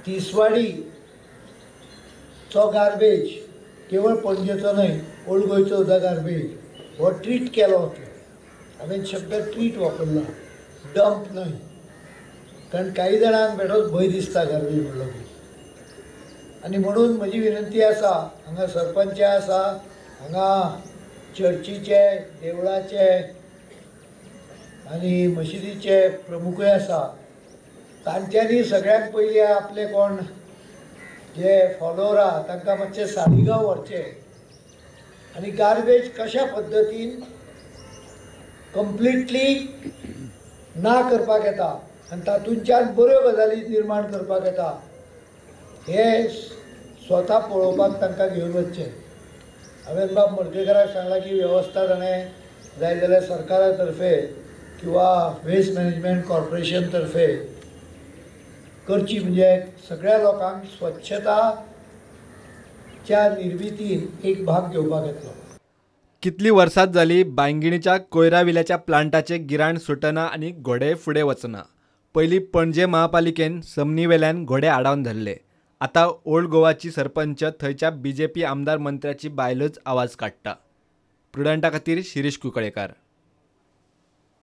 तिसवाडीचो garbage केवळ पणजेचो न्हय, old गोंयचो सुद्दां गार्बेज हो ट्रीट केलो वतलो. हांवें शब्द ट्रीट वापरला, डंप न्हय, कारण काही जाणांक बेठोच भंय दिसता गार्बेज म्हणलो की. आनी म्हणून म्हजी विनंती आसा, हांगा सरपंच आसा, हांगा चर्चीचे, देवळाचे आनी मशिदीचे प्रमुखूय आसा, तांच्यांनी सगळ्यांत पयलीं आपले कोण जे फॉलोवर आहा तांकां मातशें सालिगांव व्हरचें आनी गार्बेज कशा पद्दतीन कंप्लिटली ना करपाक येता आनी तातूंतल्यान बऱ्यो गजाली निर्माण करपाक येता हे स्वता पळोवपाक तांकां घेवन वचचें. हांवें बाब मडकयकाराक सांगलां की वेवस्था ताणें जाय जाल्यार सरकारा तर्फे किंवा वेस्ट मॅनेजमेंट कॉर्पोरेशन तर्फे करची, म्हणजे सगळ्या लोकांक स्वच्छताच्या निर्मितीन एक भाग घेवपाक येतलो. कितली वर्सां जाली बांयगिणीच्या कोयरा विल्याच्या प्लांटाचे गिराण सुटना आनी घोडे फुडें वचना. पयलीं पणजे महापालिकेन जमनीवेल्यान घोडे आडावन धरले, आतां ओल्ड गोवाची सरपंच थंयच्या बीजेपी आमदार मंत्र्याची बायलच आवाज काडटा. प्रुडंटा खातीर शिरीष कुंकळेकार.